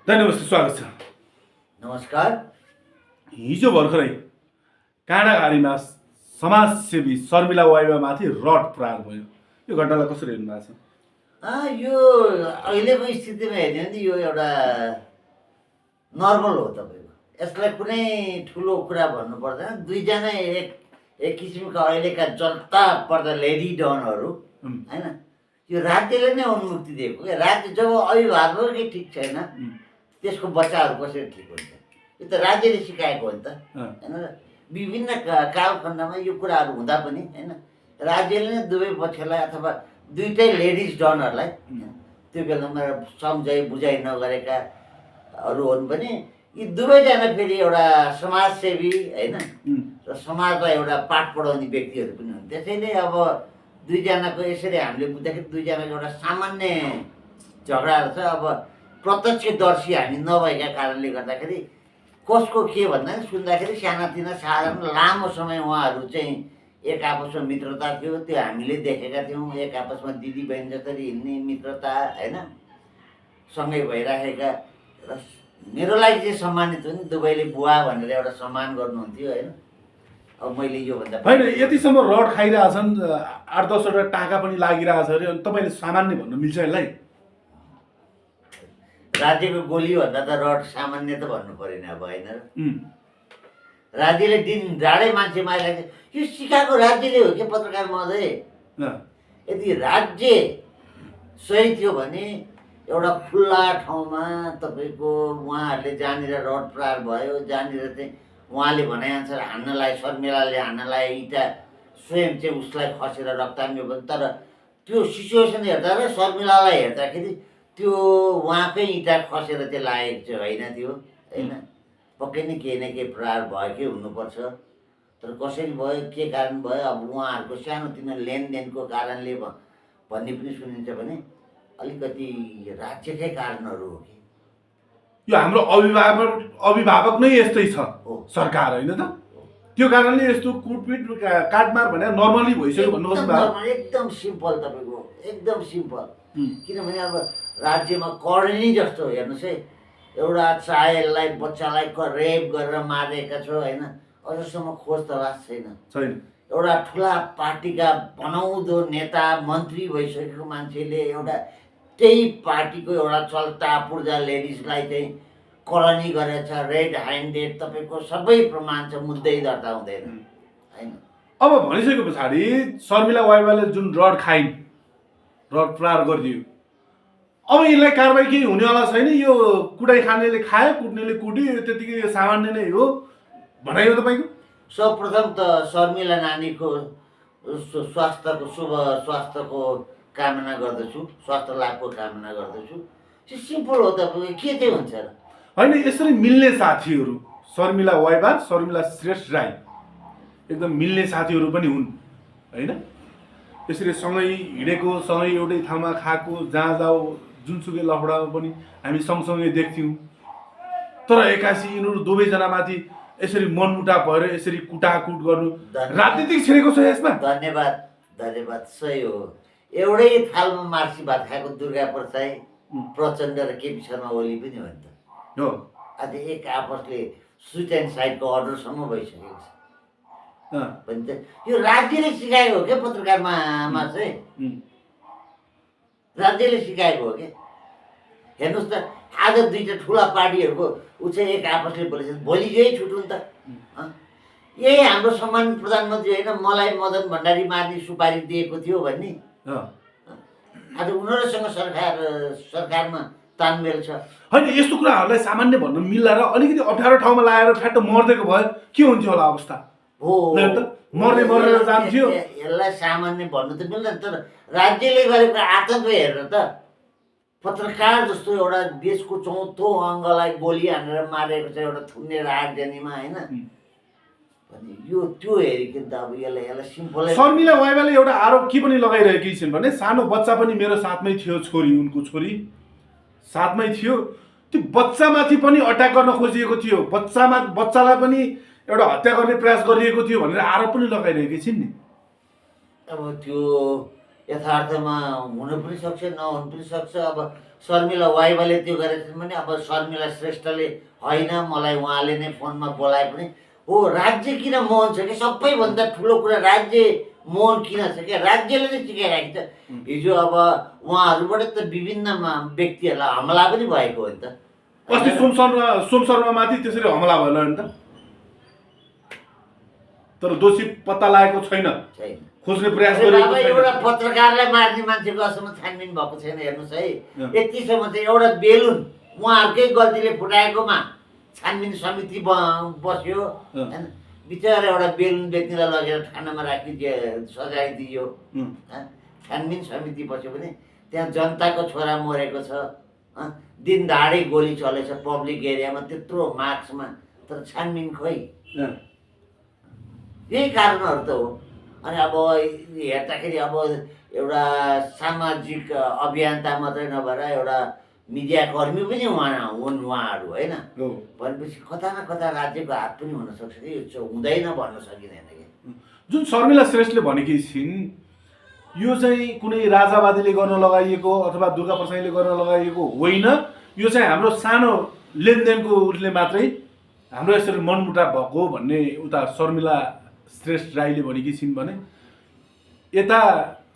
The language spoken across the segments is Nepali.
नमस्ते, स्वागत छ। नमस्कार। हिजो भर्खरै काँडाघारीमा समाजसेवी शर्मिला वाइबामाथि रड प्रहार भयो। यो घटनालाई कसरी हेर्नु भएको छ? यो अहिलेको स्थितिमा हेर्ने हो भने यो एउटा नर्मल हो तपाईँको। यसलाई कुनै ठुलो कुरा भन्नु पर्दैन। दुईजना एक किसिमका अहिलेका जल्ता पर्दा लेडी डनहरू होइन, यो राज्यले नै उन्मुक्ति दिएको क्या। राज्य जब अभिभावकै ठिक छैन त्यसको बच्चाहरू कसरी ठिक हुन्छ? यो त राज्यले सिकाएको हो नि त होइन। विभिन्न कालखण्डमा यो कुराहरू हुँदा पनि होइन, राज्यले नै दुवै पक्षलाई अथवा दुइटै लेडिज डनहरूलाई त्यो बेलामा सम्झाइ बुझाइ नगरेकाहरू हुन् पनि यी दुवैजना फेरि एउटा समाजसेवी होइन र समाजलाई एउटा पाठ पढाउने व्यक्तिहरू पनि हुन्। त्यसैले अब दुईजनाको यसरी हामीले बुझ्दाखेरि दुईजनाको एउटा सामान्य झगडाहरू छ। अब प्रत्यक्षदर्शी हामी नभएका कारणले गर्दाखेरि कसको के भन्दा सुन्दाखेरि सानातिना साधारण लामो समय उहाँहरू चाहिँ एक आपसमा मित्रता थियो, त्यो हामीले देखेका थियौँ। एक आपसमा दिदी बहिनी जसरी हिँड्ने मित्रता होइन, सँगै भइराखेका। र मेरो लागि चाहिँ सम्मानित हो नि, दुवैले बुवा भनेर एउटा सम्मान गर्नुहुन्थ्यो होइन। अब मैले योभन्दा होइन, यतिसम्म रड खाइरहेछन्, 8-10वटा टाँका पनि लागिरहेछ अरे, अनि तपाईँले सामान्य भन्नु मिल्छ यसलाई? राज्यको गोली भन्दा त रड सामान्य त भन्नु परेन अब होइन र। राज्यले दिन ढाडै मान्छे मारिरहेको यो सिकाएको राज्यले हो कि पत्रकार महोदय? यदि राज्य सही थियो भने एउटा खुल्ला ठाउँमा तपाईँको उहाँहरूले जहाँनिर रड प्रहार भयो, जहाँनिर चाहिँ उहाँले भनेअनुसार हान्नलाई, शर्मिलाले हान्नलाई इँटा स्वयं चाहिँ उसलाई खसेर रक्ताम्य भयो। तर त्यो सिचुएसन हेर्दा र शर्मिलालाई हेर्दाखेरि त्यो उहाँकै इँटा खसेर चाहिँ लागेको चाहिँ होइन थियो होइन। पक्कै नै केही न केही प्रहार भएकै हुनुपर्छ। तर कसरी भयो, के कारण भयो, अब उहाँहरूको सानोतिनो लेनदेनको कारणले भन्ने पनि सुनिन्छ भने अलिकति राज्यकै कारणहरू हो कि। यो हाम्रो अभिभावक नै यस्तै छ, सरकार होइन त? त्यो कारणले यस्तो कुटपिट काटमार भने नर्मली भइसक्यो भन्नु खोज्नु? एकदम सिम्पल तपाईँको, एकदम सिम्पल। किनभने अब राज्यमा करणी जस्तो हेर्नुहोस् है, एउटा चाइल्डलाई बच्चालाई रेप गरेर मारेका छ होइन, अझसम्म खोज तलास छैन। एउटा ठुला पार्टीका बनाउँदो नेता मन्त्री भइसकेको मान्छेले एउटा त्यही पार्टीको एउटा चल्ता पूर्जा लेडिजलाई चाहिँ करणी गरेछ, रेड ह्यान्डेड, तपाईँको सबै प्रमाण छ, मुद्दै दर्ता हुँदैन होइन। अब भनिसके पछाडि शर्मिला वाइबाले जुन रड खाइन्, रड प्रहार गरिदियो, अब यसलाई कारबाही केही हुनेवाला छैन? यो कुटाइ खानेले खायो, कुट्नेले कुट्यो, त्यतिकै सामान्य नै हो भनाइयो तपाईँको? सर्वप्रथम त शर्मिला नानीको स्वास्थ्यको शुभ स्वास्थ्यको कामना गर्दछु, स्वास्थ्य लाभको कामना गर्दछु। त्यो सिम्पल हो तपाईँको, के चाहिँ हुन्छ र? होइन, यसरी मिल्ने साथीहरू शर्मिला वाइबा, शर्मिला श्रेष्ठ राई एकदम मिल्ने साथीहरू पनि हुन् होइन। यसरी सँगै हिँडेको, सँगै एउटै ठाउँमा खाएको, जहाँ जाऊ जुनसुकै लफडामा पनि हामी सँगसँगै देख्थ्यौँ। तर एक्कासी यिनीहरू दुवैजनामाथि यसरी मनमुटाव भएर यसरी कुटाकुट गर्नु राजनीतिक छिरेको छ यसमा? धन्यवाद, धन्यवाद, सही हो। एउटै थालमा मार्सी भात खाएको दुर्गा प्रसाई, प्रचण्ड र केपी शर्मा ओली पनि हो नि त हो। आज एक आपसले स्विट एन्ड साइडको अर्डरसम्म भइसकेको छ भने त यो राज्यले सिकाएको हो क्या। पत्रकारमा चाहिँ राज्यले सिकाएको हो क्या। हेर्नुहोस् त, आज दुईवटा ठुला पार्टीहरूको ऊ चाहिँ एक आपसले बोलेछ, भोलि यही छुट्नु नि त। यही हाम्रो सम्मानित प्रधानमन्त्री होइन, मलाई मदन भण्डारी मार्ने सुपारी दिएको थियो भन्ने। आज उनीहरूसँग सरकारमा तालमेल छ। होइन, यस्तो कुराहरूलाई सामान्य भन्न मिल्ला र अलिकति अप्ठ्यारो ठाउँमा लगाएर ठ्याट्ट मर्देको भए के हुन्थ्यो होला अवस्था? हो, मरेर जान्थ्यो। यसलाई सामान्य भन्नु त मिल्दैन, तर राज्यले गरेको आतङ्क हेरेर त पत्रकार जस्तो एउटा देशको चौथो अङ्गलाई गोली हानेर मारेको छ एउटा थुन्ने राजधानीमा होइन। यो त्यो हेरिकन त अब यसलाई सिम्पल। शर्मिला वाइबाले एउटा आरोप के पनि लगाइरहेकी छिन् भने सानो बच्चा पनि मेरो साथमै थियो, छोरी, उनको छोरी साथमै थियो, त्यो बच्चामाथि पनि अट्याक गर्न खोजिएको थियो, बच्चालाई पनि एउटा हत्या गर्ने प्रयास गरिएको थियो भनेर आरोप पनि लगाइरहेकी छिन् नि। अब त्यो यथार्थमा हुन पनि सक्छ, नहुन पनि सक्छ। अब शर्मिला वाइबाले त्यो गरेछन् भने अब शर्मिला श्रेष्ठले होइन मलाई उहाँले नै फोनमा बोलाए पनि हो राज्य किन मौन छ कि सबैभन्दा ठुलो कुरा राज्य मौन किन छ क्या राज्यले नै सिकाइराखेको छ हिजो अब उहाँहरूबाट त विभिन्न व्यक्तिहरूलाई हमला पनि भएको हो नि त अस्ति सोम शर्मामाथि त्यसरी हमला भयो नि त तर दोषी पत्ता लागेको छैन छैन खोज्ने प्रयास बाबा गरेको छैन एउटा पत्रकारलाई मार्ने मान्छेको असम्म छानबिन भएको छैन हेर्नुहोस् है यतिसम्म चाहिँ एउटा बेलुन उहाँहरूकै गल्तीले फुटाएकोमा छानबिन समिति बस्यो होइन बिचरा एउटा बेलुन व्यक्तिलाई लगेर थानामा राखी सजाय दियो छानबिन समिति बस्यो भने त्यहाँ जनताको छोरा मरेको छ दिन दहाडै गोली चलेछ पब्लिक एरियामा त्यत्रो मार्क्समा तर छानबिन खोइ यही कारणहरू त हो अनि अब हेर्दाखेरि अब एउटा सामाजिक अभियन्ता मात्रै नभएर एउटा मिडियाकर्मी पनि हुन् उहाँहरू होइन भनेपछि कता न कता राज्यको हात पनि हुनसक्छ कि यो हुँदैन भन्न सकिँदैन कि जुन शर्मिला श्रेष्ठले भनेकी छिन् यो चाहिँ कुनै राजावादीले गर्न लगाइएको अथवा दुर्गा प्रसाईले गर्न लगाइएको होइन यो चाहिँ हाम्रो सानो लेनदेनको उसले मात्रै हाम्रो यसरी मनमुटाव भएको भन्ने उता शर्मिला श्रेष्ठ राईले भनेकी छिन् भने यता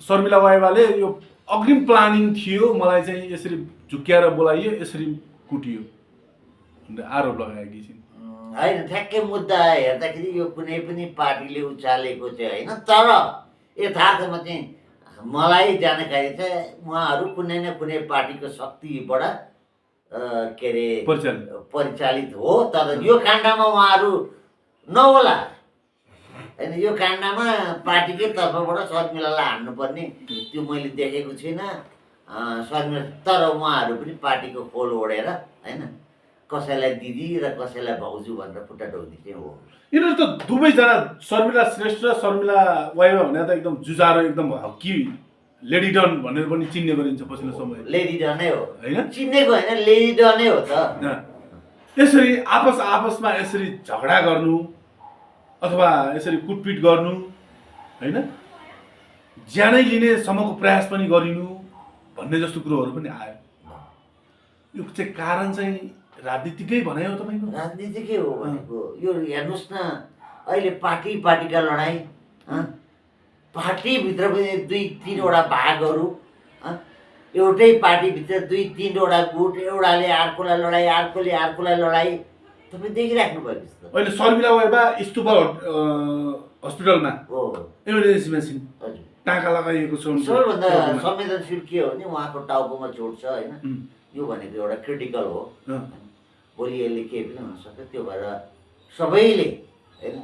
शर्मिला वाइबाले यो अग्रिम प्लानिङ थियो मलाई चाहिँ यसरी झुक्क्याएर बोलाइयो यसरी कुटियो भनेर आरोप लगाएकी छिन् होइन ठ्याक्कै मुद्दा हेर्दाखेरि यो कुनै पनि पार्टीले उचालेको चाहिँ होइन तर यथार्थमा चाहिँ मलाई जानकारी छ उहाँहरू कुनै न कुनै पार्टीको शक्तिबाट के अरे परिचालित हो तर यो काण्डमा उहाँहरू नहोला होइन यो काण्डमा पार्टीकै तर्फबाट शर्मिलालाई हान्नुपर्ने त्यो मैले देखेको छुइनँ शर्मिला तर उहाँहरू पनि पार्टीको खोल ओढेर होइन कसैलाई दिदी र कसैलाई भाउजू भनेर खुट्टा टोक्ने चाहिँ हो यिनीहरू त दुवैजना शर्मिला श्रेष्ठ र शर्मिला वाइबा भने त एकदम जुझारो एकदम हक्की लेडी डन भनेर पनि चिन्ने गरिन्छ पछिल्लो समय लेडी डनै हो होइन चिन्नेको होइन लेडी डनै हो त यसरी आपसमा यसरी झगडा गर्नु अथवा यसरी कुटपिट गर्नु होइन ज्यानै लिने सम्मको प्रयास पनि गरिनु भन्ने जस्तो कुरोहरू पनि आयो यो चाहिँ कारण चाहिँ राजनीतिकै भनाइ हो तपाईँको राजनीतिकै हो भनेको यो हेर्नुहोस् न अहिले पार्टीका लडाइँ पार्टीभित्र पनि 2-3वटा भागहरू एउटै पार्टीभित्र 2-3वटा गुट एउटाले अर्कोलाई लडाइँ अर्कोले लडाइँ तपाईँ देखिराख्नु भएको छ अहिले शर्मिला वाइबा स्तुपा हस्पिटलमा हो इमर्जेन्सीमा छिन् हजुर टाँका लगाइएको छ सबैभन्दा संवेदनशील के हो भने उहाँको टाउकोमा चोट छ होइन यो भनेको एउटा क्रिटिकल हो भोलि यसले केही पनि हुनसक्छ त्यो भएर सबैले होइन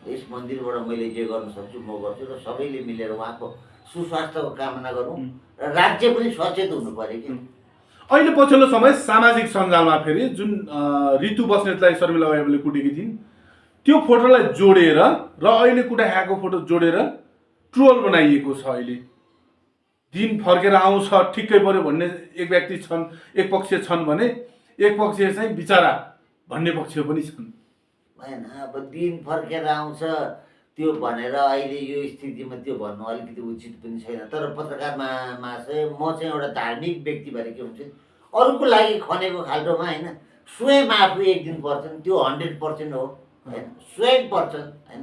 यस मन्दिरबाट मैले जे गर्न सक्छु म गर्छु र सबैले मिलेर उहाँको सुस्वास्थ्यको कामना गरौँ र राज्य पनि सचेत हुनु पर्यो कि अहिले पछिल्लो समय सामाजिक सञ्जालमा फेरि जुन ऋतु बस्नेतलाई शर्मिला वाइबाले कुटेकी थिइन् त्यो फोटोलाई जोडेर र अहिले कुटा खाएको फोटो जोडेर ट्रोल बनाइएको छ अहिले दिन फर्केर आउँछ ठिक्कै पर्यो भन्ने एक व्यक्ति छन् एक पक्ष छन् भने एक पक्ष चाहिँ बिचारा भन्ने पक्ष पनि छन् होइन अब दिन फर्केर आउँछ त्यो भनेर अहिले यो स्थितिमा त्यो भन्नु अलिकति उचित पनि छैन तर पत्रकारमा चाहिँ म चाहिँ एउटा धार्मिक व्यक्ति भएर के हुन्छ अरूको लागि खनेको खाल्टोमा होइन स्वयं आफू एक दिन पर्छन् त्यो 100% हो होइन स्वयं पर्छन् होइन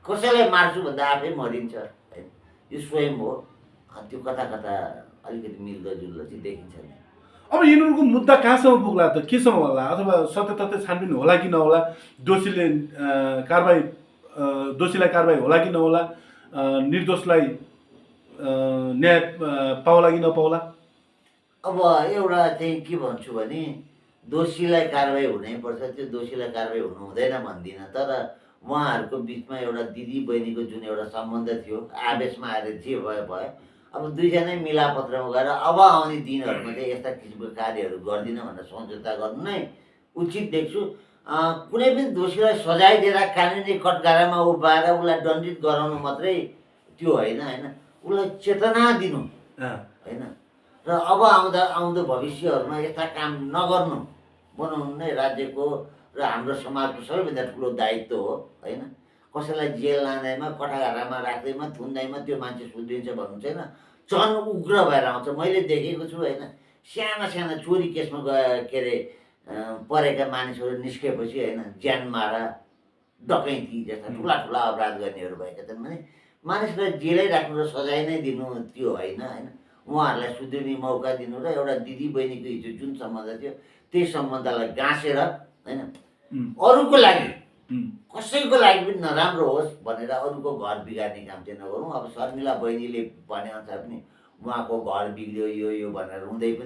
कसैलाई मार्छु भन्दा आफै मरिन्छ होइन यो स्वयं हो त्यो कता कता अलिकति मिल्दोजुल्दो चाहिँ देखिन्छ नि अब यिनीहरूको मुद्दा कहाँसम्म पुग्ला त केसम्म होला अथवा सत्य तथ्य छानबिन होला कि नहोला दोषीलाई कारबाही होला कि नहोला निर्दोषलाई न्याय पाउला कि नपाउला अब एउटा चाहिँ के भन्छु भने दोषीलाई कारबाही हुनैपर्छ त्यो दोषीलाई कारबाही हुनु हुँदैन भन्दिनँ तर उहाँहरूको बिचमा एउटा दिदी बहिनीको जुन एउटा सम्बन्ध थियो आवेशमा आएर जे भयो भयो अब दुईजनै मिलापत्रमा गएर अब आउने दिनहरूमा चाहिँ यस्ता किसिमको कार्यहरू गर्दिनँ भनेर सम्झौता गर्नु नै उचित देख्छु कुनै पनि दोषीलाई सजाय दिएर कानुनी कटघरामा उभाएर उसलाई दण्डित गराउनु मात्रै त्यो होइन होइन उसलाई चेतना दिनु होइन र अब आउँदो भविष्यहरूमा यस्ता काम नगर्नु बनाउनु नै राज्यको र हाम्रो समाजको सबैभन्दा ठुलो दायित्व हो होइन कसैलाई जेल लाँदैमा कठाघरामा राख्दैमा थुन्दैमा त्यो मान्छे सुध्रिन्छ भन्नु छैन झन् उग्र भएर आउँछ मैले देखेको छु होइन साना साना चोरी केसमा के अरे परेका मानिसहरू निस्केपछि होइन ज्यान मारा डकैती जस्ता ठुला ठुला अपराध गर्नेहरू भएका छन् भने मानिसलाई जेलै राख्नु र सजाय नै दिनु त्यो होइन होइन उहाँहरूलाई सुध्रिने मौका दिनु र एउटा दिदी बहिनीको हिजो जुन सम्बन्ध थियो त्यही सम्बन्धलाई गाँसेर होइन अरूको लागि कसैको लागि पनि नराम्रो होस् भनेर अरूको घर बिगार्ने काम चाहिँ नगरौँ। अब शर्मिला बहिनीले भनेअनुसार पनि उहाँको घर बिग्रियो यो भनेर हुँदै पनि